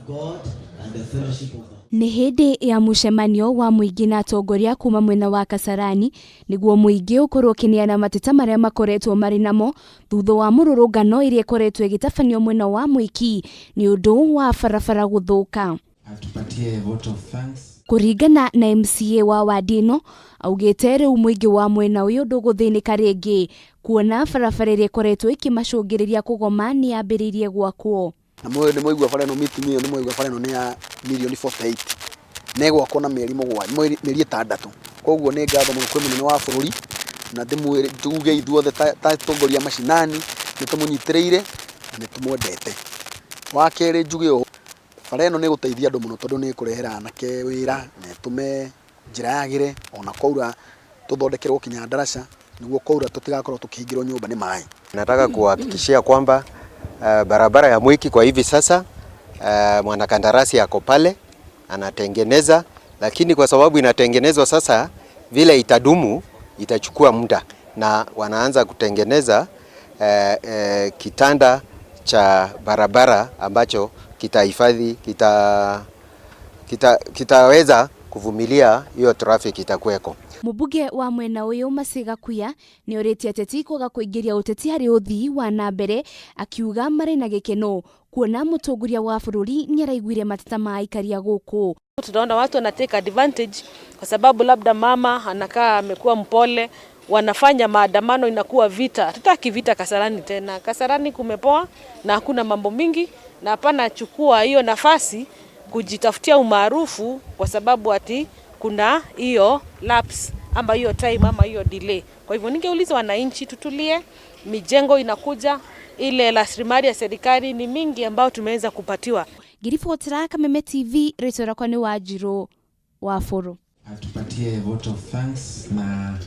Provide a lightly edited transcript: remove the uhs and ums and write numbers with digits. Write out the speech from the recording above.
God and the fellowship of the Nĩ hĩndĩ ya mũcemanio wa mũingĩ na atongoria kuma mwena wa Kasarani nĩguo mũingĩ ũkorwo ũkĩneana mateta marĩa makoretwo marĩ namo thutha wa mũrũrũngano ĩrĩa ĩkoretwo ĩgĩtabanio mwena wa Mwiki nĩ ũndũ wa barabara gũthũka. Atupatie vote of thanks. Kũringana na MCA wa wadi ĩno, augĩte rĩu mũingĩ wa mwena ũyũ ndũgũthĩnĩka rĩngĩ kuona barabara ĩrĩa ĩkoretwo ĩkĩmacũngĩrĩria kũgoma nĩ yambĩrĩirie gwakwo. Na nĩ mwaigua bara ĩno, meeting ĩyo, nĩ mwaigua bara ĩno nĩ ya mirioni 48 na ĩgwakwo na mĩeri 7, mĩeri 6. Koguo nĩ ngatho mũno kwĩ mũnene wa bũrũri, na ndĩmwĩre tuge ithuothe ta atongoria macinani nĩ tũmũnyitĩrĩire na nĩ tũmwendete. Wa kerĩ, njuge ũũ, bara ĩno nĩ ĩgũteithia andũ mũno tondũ nĩ ĩkũrehera anake wĩra na ĩtũme njĩra yagĩre, ona kwaura tũthondekerwo kinya ndaraca nĩguo kwaura tũtigakorwo tũkĩhingĩrwo nyũmba nĩ maĩ. Nataka kuhakikishia kwamba barabara ya Mwiki kwa hivi sasa mwanakandarasi ako pale anatengeneza, lakini kwa sababu inatengenezwa sasa, vile itadumu itachukua muda, na wanaanza kutengeneza kitanda cha barabara ambacho kitahifadhi kitaweza kuvumilia hiyo traffic itakuweko. Mũmbunge wa mwena ũyũ Masiga Kuya nĩ orĩtie ateti kwaga kũingĩria ũteti harĩ ũthii wa na mbere, akiuga marĩ na gĩkeno kuona mũtongoria wa bũrũri nĩ araiguire mateta ma aikari a gũkũ. Tunaona watu wana take advantage kwa sababu labda mama anakaa amekuwa mpole, wanafanya maandamano inakuwa vita. Hatutaki vita Kasarani tena. Kasarani kumepoa na hakuna mambo mingi, na hapana chukua hiyo nafasi kujitafutia umaarufu kwa sababu ati kuna hiyo lapse ama hiyo time ama hiyo delay. Kwa hivyo ningeuliza wananchi tutulie, mijengo inakuja, ile rasilimali ya serikali ni mingi ambayo tumeweza kupatiwa. Ngĩribotera Kameme TV, rĩtwa rĩakwa nĩ Wanjirũ wa Bũrũ. Atupatie vote of thanks na